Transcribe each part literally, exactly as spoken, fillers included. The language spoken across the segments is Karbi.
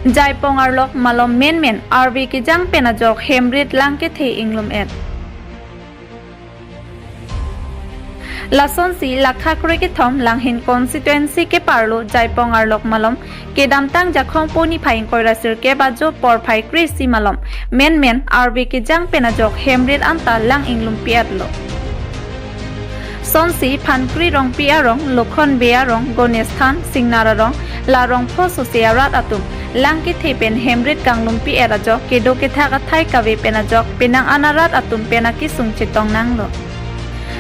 Jaipong arlok malom menmen arve kejang pen ajok hem rit lang kethe inglum et. Lasonsi lakha kre kethom Langhin constituency keparlo Jaipong arlok malom kedamtang Jakhong po niphai ingkoi ra sirkep ajo porphai kre isi malom menmen arve kejang pen ajok hem rit anta lang inglumpi etlo. Sonsi Phankri Rongpi arong, Lokhon Bey arong, Gonesh Than, Singnar arong, la rongpho sose arat atum lang kethe pen hem rit kanglumpi et ajok kedo kethak athai kave pen ajok penang an arat atum pen akesung chetong nanglo.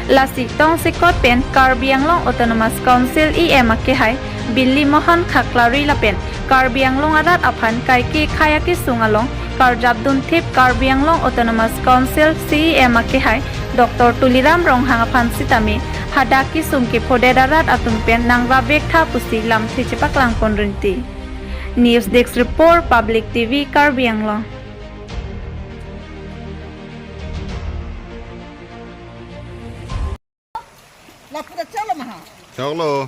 Lasi tongsekot pen Karbi Anglong Autonomous Council E M akehai Billy Mohan Khaklari lapen Karbi Anglong arat aphan kaike khai akesung along karjap dunthip Karbi Anglong Autonomous Council C E M akehai Doctor Tuliram Ronghang aphan sitame hadak kesung kephodet arat atum pen nangrap vek tha pusi lamthe chepaklang pon rinti. News Desk Report, Public T V, Karbi Anglong. Lapu ta cholo maha. Choklo.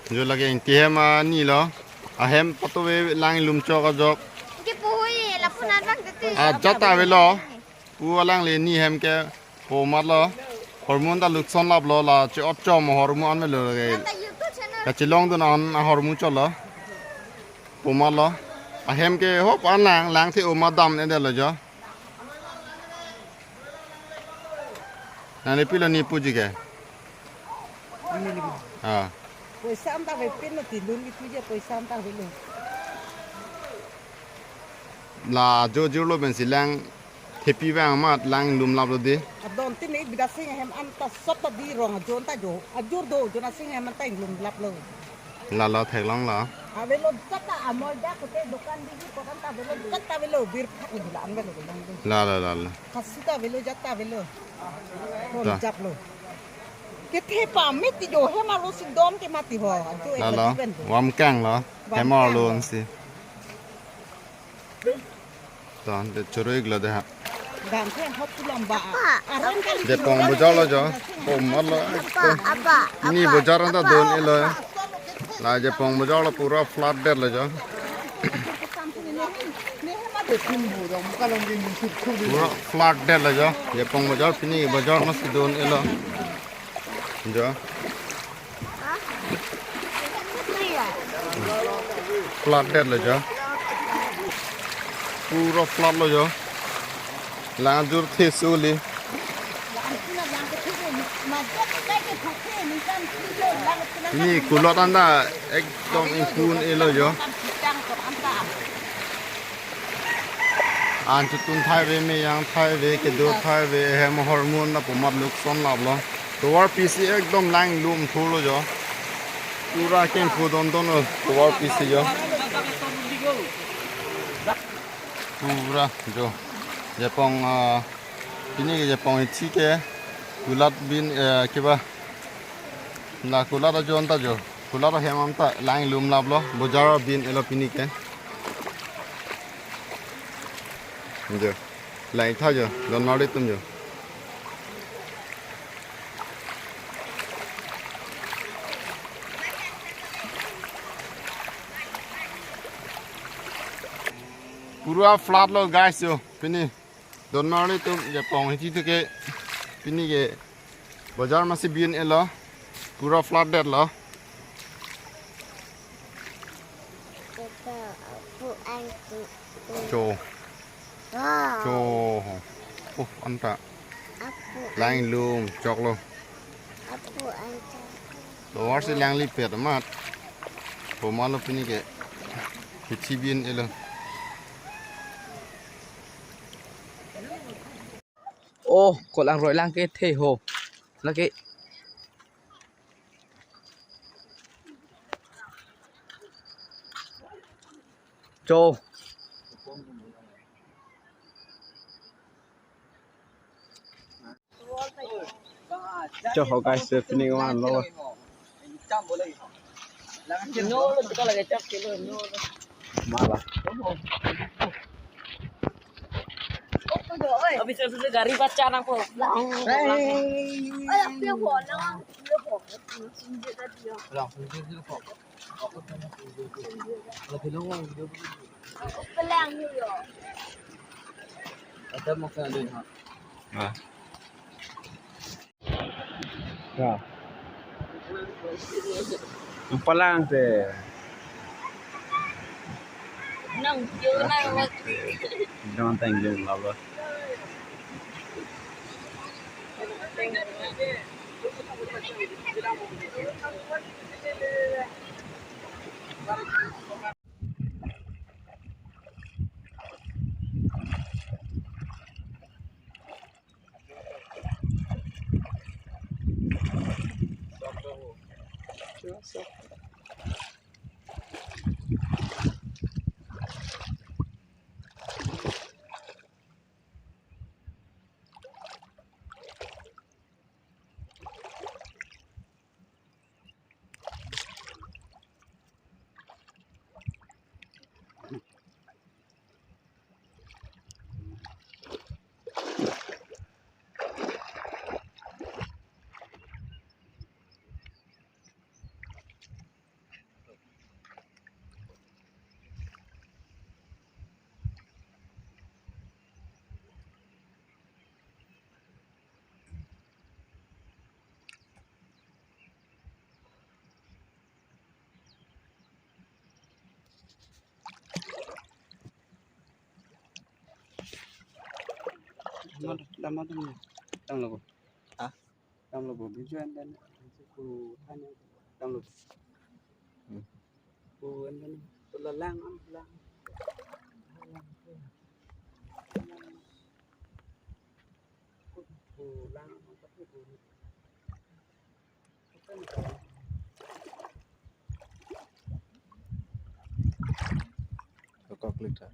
Jo lake ingti hem ani lo. Ahem patove lang lum chok ajok. Ke puhui lapu nan bang tete. Ajat ta avelo. Pu alangle ni hem ke pomat lo. Hormu ta lukson laplo, la che-ot chom hormu an melo lake. Kachilong dun an ahormu cholo. Pomat lo. Ahem ke hop an lang, lang the oma dam ne de lo jo. Nangli pilo ni puji ke? Ini lima. Ah. Poisa anta avepin lo, tilun itu je poisa anta avelo. La jo jurlo pensi lang thepi vang amat lang lum laplo de. Adon tin ik bida sing hem anta sot ta di rong ajo anta jo. Ajur do jo na sing hem anta inglum laplo. Lalo theklonglo. Avelo jat ta amoi da kote dokan di ko kan ta avelo jat ta avelo bir phak di la an avelo lang. Lalo, lalo. Khasi ta avelo jat ta avelo. Ton Ta. Japlo. Kethe pamit ti jo hem arlo si don ke mati ho. Ajo ek Lalo. Badi ben do. Wamkang lo. Wamkang Hem arlo lo. Ansi. Ton de choro iglo de ha. Dam the hop pulang ba. Aron kali Jaipong bojar lo jo. Pomat lo. Apa, apa, Ini apa, bojar anta apa, don elo. Apa. La Jaipong bojar lo pura flood det lo jo. Pura flood det lo jo. Jaipong bojar pini bojar masi don elo. Jo. Flood det lo jo. Pura flood lo jo. Lang jur the suli. Ni kulot anta ekdom ingpun elo jo. An chutun thai ve, meyang thai ve, kedo thai ve, hem hormu na pomat lukson laplo. Tovar pisi ekdom lang lum thulo jo. Pura kemphu don don lo tovar pisi jo. Pura jo. Jaipong, ah, pini ke Jaipong ithi ke kulat bin, eh, kiba. La kulat ajo anta jo. Kulat ahem anta lang lum laplo. Bojar bin elo pini ke. Jo. Lang tha jo. Don marli tum jo. Pura flood lo guys jo. Pini. Don marli tum Jaipong ithi ke. Pini ke. Bojar masi bin elo. Pura flood det lo. Papa, apu antu. Cho. Wow. Cho. Oh, anta. Apu Lang lum choklo. Apu antu. Tovar si lang lipet amat. Pomat lo pini ke. Kithi bin elo. Oh, kolang roi lang kethe ho. Lake. Cho. Cho ho guys, pini ko an lo. Mala. Abis itu gari baca nang po. Hey. Lagi nongol, video. Pelang yuk yo. Ada makan ada ha. Wah. Ya. Nangpalang te. Nang, yuk nang, nang. Jangan tengok lalo. Dam, dam, dam, dam lo. Ha? Dam lo, video and then ku han dam lo. Hmm. Ku and then ku la lang, am lang. Ku, ku lang, am ku. Kakak klik ta.